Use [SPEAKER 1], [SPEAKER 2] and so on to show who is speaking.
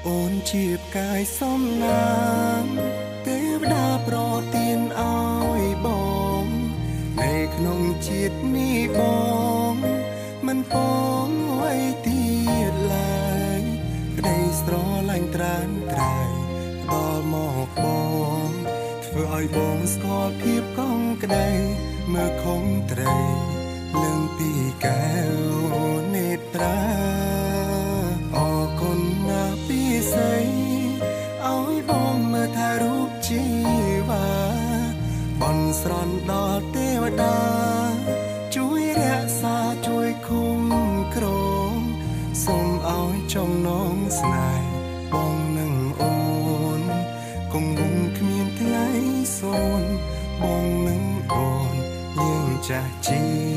[SPEAKER 1] អូនជាផ្កាយសំណាង ទេវតាប្រទានឲ្យបង នៅក្នុងជាតិនេះបងមិនពងអ្វីទៀតឡើយ ក្តីស្រឡាញ់ត្រានត្រៃដល់មកបង ធ្វើឲ្យបងស្គាល់ភាពកងក្តី មើលខំត្រីលឹងពីកែវនេត្រា។ អរគុណណាស់ពិសី ឲ្យបងមើលថែរូបជីវ៉ា បន់ស្រន់ដល់ទេវតា ជួយរក្សាជួយឃុំក្រង សូមឲ្យចំណងស្នេហ៍បងនិងអូន គង់វង្សគ្មានថ្ងៃសូន្យ បងនិងអូនយាងចាស់ជា